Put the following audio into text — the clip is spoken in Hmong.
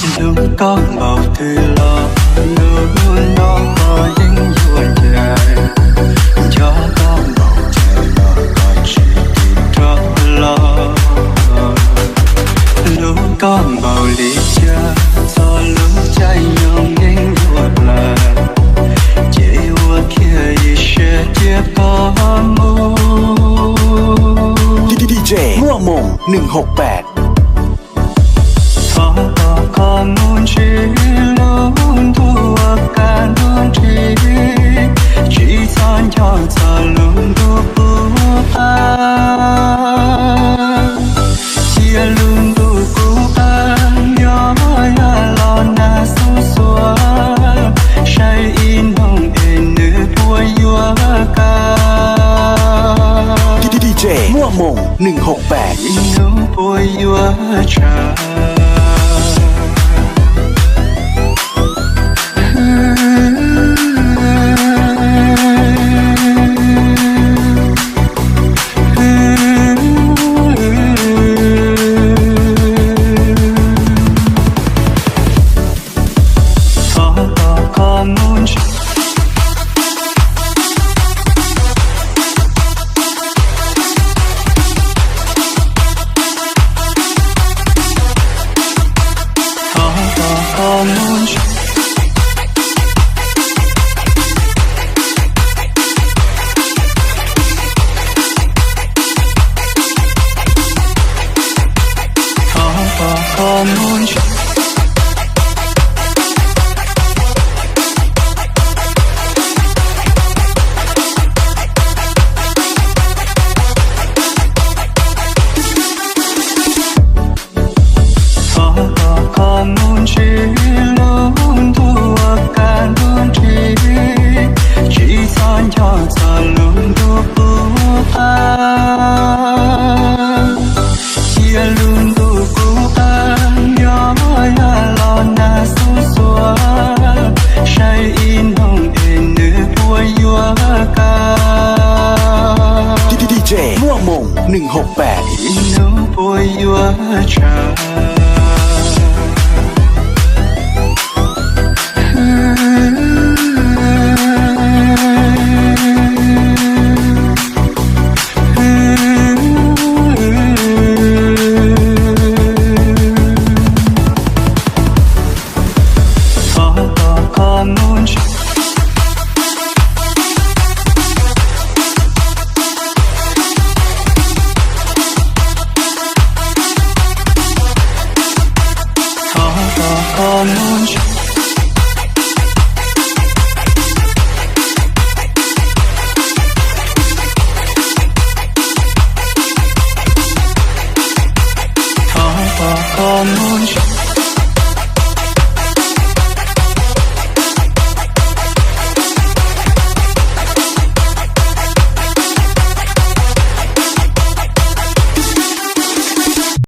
Hlub koj npaum twg los hnub no koj yeej yuav ncaim, nco koj npaum twg los koj tsis tim rov los. Hlub koj npaum li cas txog lub caij nyoog yeej yuav plawg, ces ua kiag ib siab cia koj mus. D J Muaj Moosหนึ่งหกแปด. Thov kom koj mus ntsib lub ntuj uas kaj ntug nrig, tsis txhob nco txog lub ntuj qub qab. Cia lub ntuj qub qab nyob yam los nag xuj xuav, saib ib hnub es nws puas yuav kaj. D J Muaj Moosหนึ่งหกแปด. Ib hnub puas yuav tshaj. Thov kom koj mus ntsib Thov kom koj mus ntsib lub ntuj uas kaj ntug nrig, tsis txhob nco txog lub ntuj qub qab. Cia lub ntuj qub qab nyob yam los nag xuj xuav, saib ib hnub es nws puas yuav kaj. D J Muaj Moosหนึ่งหกแปด. Ib hnub puas yuav tshaj. Thov kom koj mus ntsib